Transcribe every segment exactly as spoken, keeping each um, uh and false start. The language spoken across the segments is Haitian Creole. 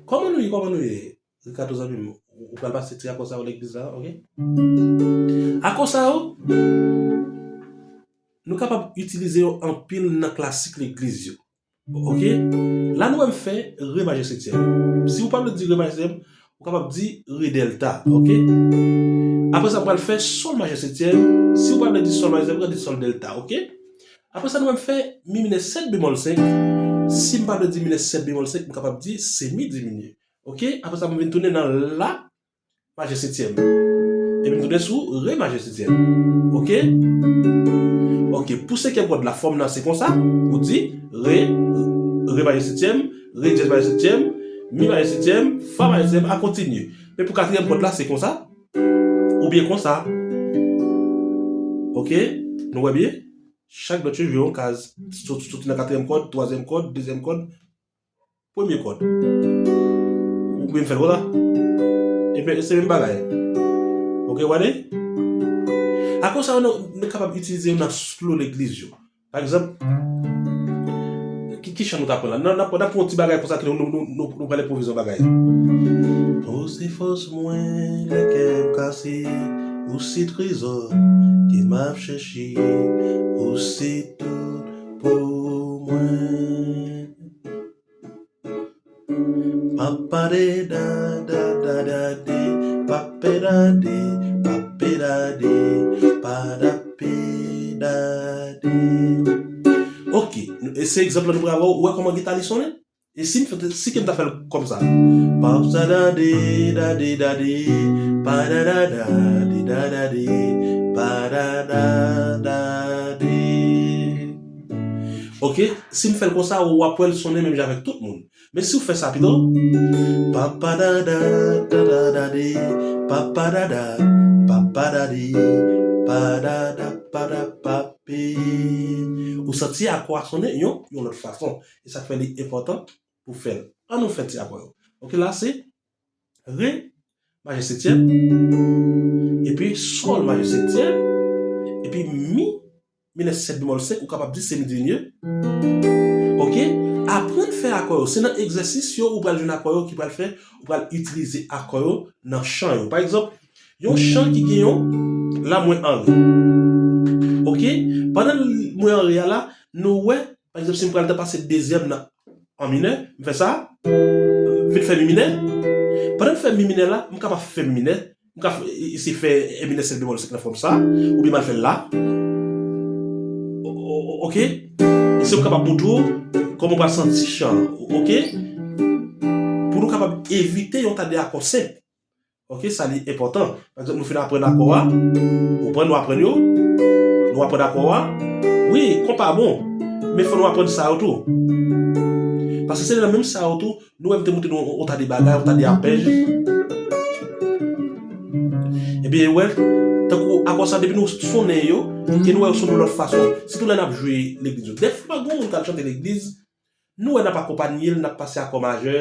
Kòman nou ye, kòman nou ye? Ricardo zanmi m, ou pral pase ti akò sa yo legliz la, oke? Akò sa yo, nou kapab itilize yo anpil nan klasik legliz yo. Oke? La nou wè m fè re majè setyèm. Si ou pa vle di re majè setyèm, ou kapab di re dèlta, oke? Apre sa, m pral fè sòl majè setyèm. Si ou pa vle di sòl majè setyèm, ou ka di sòl dèlta, oke? Apre sa, nou wè m fè mi minè sèt bemòl senk. Si m pa vle di minè sèt bemòl senk, m kapab di semi diminye. Oke? Apre sa, m vin tounen nan la majè setyèm. Epi m tounen sou re majè setyèm. Oke? Oke, pou senkyèm kòd la, fòm nan se konsa. Ou di re, re majè setyèm, re dyèz majè setyèm, mi majè setyèm, fa majè setyèm, a kontinye. Men pou katriyèm kòd la, se konsa. Oubyen konsa. Oke? Nou wè byen? Chak nòt yo jwe yon kaz. Sot- Soti nan katriyèm kòd, twazyèm kòd, dezyèm kòd, premye kòd. Ou byen fè l konsa. Epi se menm bagay. Oke, w gade? Akò sa yo, nou, nou kapab itilize yo nan slow legliz yo. Pa egzanp, ki, ki chan nou ta pran la? Nan, nan, nan pran yon ti bagay konsa ke nou, nou, nou, nou, nou pral enpwovize yon bagay. Ou se fòs mwen lè kè m kase, ou se trezò ke m ap chèche, ou se tout pou mwen. Papa de da da da da de, pape da de, pape da de, pa da pe da de. Ok, e se egzanp la nou pral wè, ou wè kòman gita li sonnen? E si m fè, si ke m ta fè l kòm sa. Pap sa da de, da de, da de, pa da da da de, da da de, pa da da da de. Ok, si m fè l konsa, w ap wè l sonnen menm jan avèk tout moun. Men si w fè sa pito, pa pa da da, da da da de, pa pa da da, pa pa da de, pa da da pa da pa pe. Ou santi akò a sonnen yon, yon lòt fason. E sa k fè li enpòtan pou fè l. Ann nou fè ti akò yo. Ok, la se re majè setyèm, epi sòl majè setyèm, epi mi minè sèt bemòl senk, ou kapab di se mi diminye. Ok? Aprann fè akò yo. Se nan egzèsis yo ou pral jwenn akò yo ki pral fè, ou pral itilize akò yo nan chan yo. Pa egzanp, yon chan ki gen yon la mwen an re. Ok? Pandan mwen an re a la, nou wè, pa egzanp, si m pral ta pase dezyèm nan an minè, m fè sa, m vin fè mi minè. Pandan m fè mi minè la, m kapab fè mi minè, m ka fè, eseye fè e minè sèt bemòl senk nan fòm sa, oubyen m al fè l la. O- o- o- ok? Eseye m kapab montre w kòman w pral santi chan an, ok? Pou nou kapab evite yon ta de akò senp. Ok, sa li enpòtan. Pa egzanp, nou fin aprann akò a. Ou konprann, nou aprann yo. Nou aprann akò a. Wi, konpa bon. Men fò nou aprann sa yo tou. Paske se nan menm sa yo tou, nou wè m te montre nou yon ta de bagay, yon ta de apèj. Ebyen, wè, tankou akò sa, depi nou sonnen yo, e nou wè yo sonnen yon lòt fason. Sitou lè n ap jwe legliz yo. Dèfwa, gon moun k al chante legliz, nou wè n ap akonpanye l, n ap pase akò majè,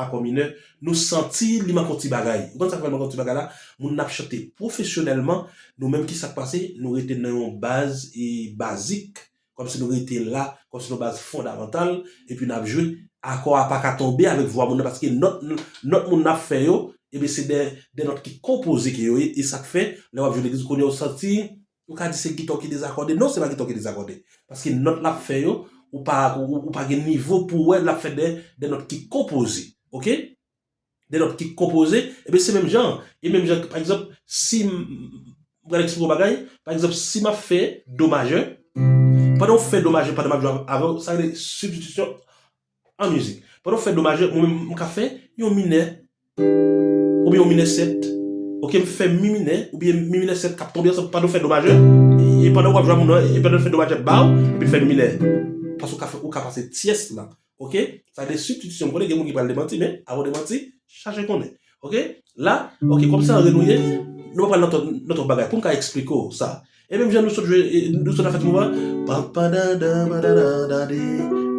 akò minè, nou santi li manke yon ti bagay. Ou konn sa k fè l manke yon ti bagay la? Moun n ap chante pwofesyonèlman, nou menm ki sa k pase, nou rete nan yon baz e bazik, kòmsi nou rete la, kòmsi yon baz fondamantal, epi n ap jwe, akò a pa ka tonbe avèk vwa moun nan, paske nòt, nòt moun n ap fè yo, ebyen se de, de nòt ki konpoze ke yo ye, e sa k fè, lè w ap jwe legliz, kounye a w santi, ou ka di se gita w ki dezakòde. Non, se pa gita w ki dezakòde. Paske nòt l ap fè yo, ou pa, ou, ou pa gen nivo pou w wè l ap fè de, de nòt ki konpoze. Ok? De nòt ki konpoze, ebyen se menm jan. E menm jan, pa egzanp, si m, m pral eksplike yon bagay, pa egzanp, si m ap fè do majè, pandan w fè do majè, pandan m ap jwe avè w, sa rele sibstitisyon an mizik. Pandan w fè do majè, mwen menm, m ka fè yon minè, oubyen yon minè sèt. Ok, m fè mi minè, oubyen mi minè sèt k ap tonbe ansanm pandan w fè do majè. E pandan w ap jwe a moun nan, e pandan l fè do majè ba w, epi l fè mi minè. Paske ou ka fè, ou ka pase tyès la. Ok? Sa de sibstitisyon. M konnen gen moun ki pral demanti, men avan w demanti, chache konnen. Ok? La, ok, kòm se an re nou ye, nou pa pral nan twòp, nan twòp bagay. Pou m ka eksplike w sa. E menm jan nou sot jwe, e, nou sot ap fè ti mouvman. Pa pa da da, pa da da da de,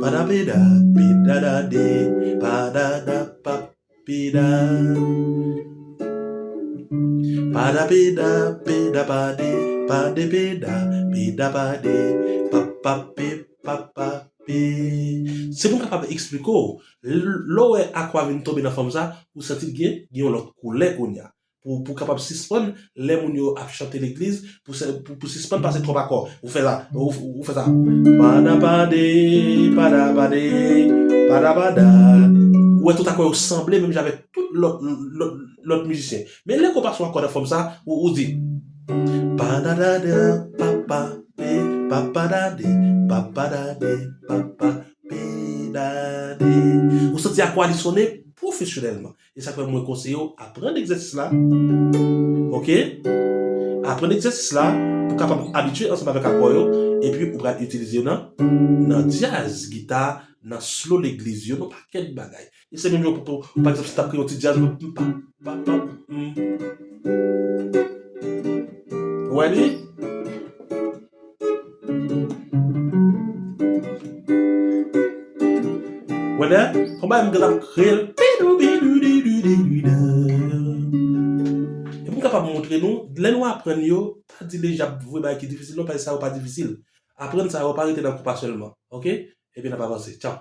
Padapeda, pidadade, padada, papida. Padapeda, pidapade, padepeda, pidapade, papape, papape. Se pou m kapab eksplike w, l- lè w wè akwa vin tonbe nan fòm sa, ou santi l gen, gen yon lòt koulè kounye a. Pou, pou kapab sispann, lè moun yo ap chante legliz, pou, se- pou, pou sispann pase twòp akò. Ou fè la, ou, ou fè sa. Padapade, padapade, padapade. Ou wè tout akò yo sanble menm jan avèk tout lòt, lòt, lòt mizisyen. Men lè ke w pase yon akò nan fòm sa, ou, ou di. Padadada, papa, pe, papadade, papadade, papa, pe, dade. Ou santi akwa li sonnen pwofesyonèlman. E sa k fè mwen konseye w aprann egzèsis la. Oke? Aprann egzèsis la pou kapab abitye ansanm avèk akò yo. Epi ou pral itilize yo nan, nan dyaz, gita, nan slo legliz yo, nan pakèt bagay. E se menm jan pou, pou, pa egzanp, si w t ap kreye yon ti dyaz, pa, pa, pa, mm. Ou wè li? Wè, lè, konba m gen ap kreye l. Pidou, pidou, didou, didou, da. E pou m kapab montre nou, lè nou aprann yo, pa di deja voye bagay ki difisil, non, paske sa yo pa difisil. Aprann sa yo, pa rete nan kou pa sèlman, oke? Epi n ap avanse. Tchaw.